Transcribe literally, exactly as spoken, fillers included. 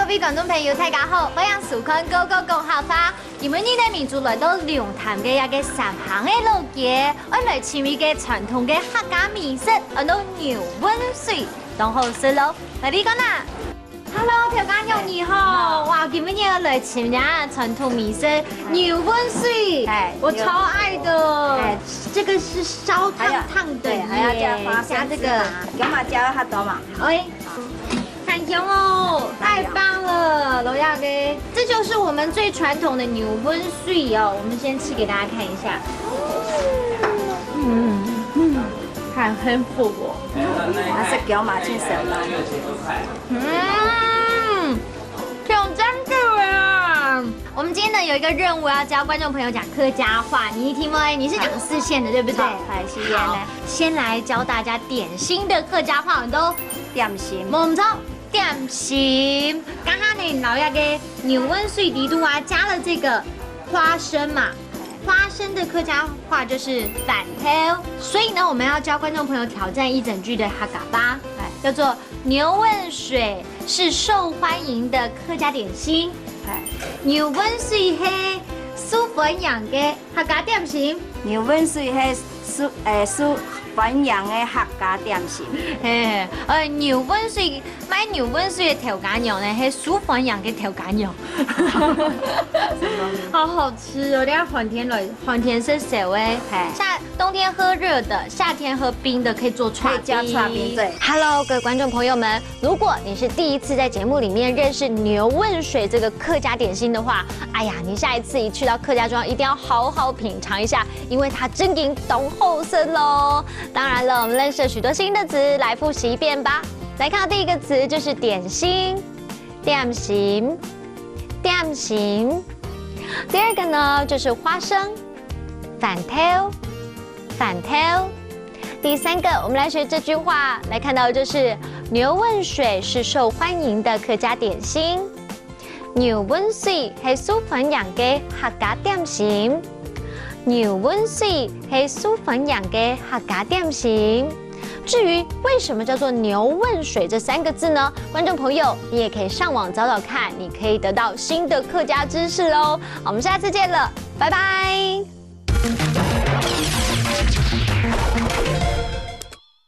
各位觀眾朋友，大家好，歡迎收看《Go Go 講客話》。今晡日呢，明珠來到龍潭个一個山坑个老街，愛來尋一個傳統个客家美食，安到牛汶水，當好食咯。來，你講啊！Hello，頭家娘你好！哇，今晡日來尋呀傳統美食牛汶水，哎，我超愛的。哎，這個是燒燙燙的耶，還要，對，還要加花生加這個，芝麻，薑嫲加較多嘛。哎，很香哦，太棒了，老爺哥，這就是我們最傳統的牛汶水哦。我們先吃給大家看一下。嗯嗯，還很補哦。還係薑嫲盡神啦。嗯，挺真的啊。我們今天呢有一個任務要教觀眾朋友講客家話，你聽過？你是講四縣的對不對？對，係四縣个。好，先來教大家點心的客家話，我們都點心。無毋著，點心。剛剛呢，老爺个牛汶水裡肚啊，加了這個花生嘛，花生的客家話就是番豆，所以呢，我們要教觀眾朋友挑戰一整句的客家話，哎，叫做牛汶水是受歡迎的客家點心。哎，牛汶水係受歡迎个客家點心。牛汶水係受，誒，受歡迎个客家點心。嘿，呃，牛汶水，賣牛汶水个頭家娘呢，係受歡迎个頭家娘。好好吃哦，等下寒天來，寒天食燒个。嘿。夏，冬天喝熱的，夏天喝冰的，可以做刨冰。可以加刨冰，對。Hello，各位觀眾朋友們，如果你是第一次在節目裡面認識牛汶水這個客家點心的話，哎呀，你下一次一去到客家庄，一定要好好品嚐一下，因為它真經當好食咯。當然了，我們認識了許多新的詞，來複習一遍吧。來看到第一個詞就是點心，點心，點心。第二個呢，就是花生，番豆，番豆。第三個，我們來學這句話，來看到的就是牛汶水是受歡迎的客家點心。牛汶水係受歡迎个客家點心。牛汶水係受歡迎个客家點心。至於為什麼叫做牛汶水這三個字呢？觀眾朋友，你也可以上網找找看，你可以得到新的客家知識哦。好，我們下次見了，拜拜。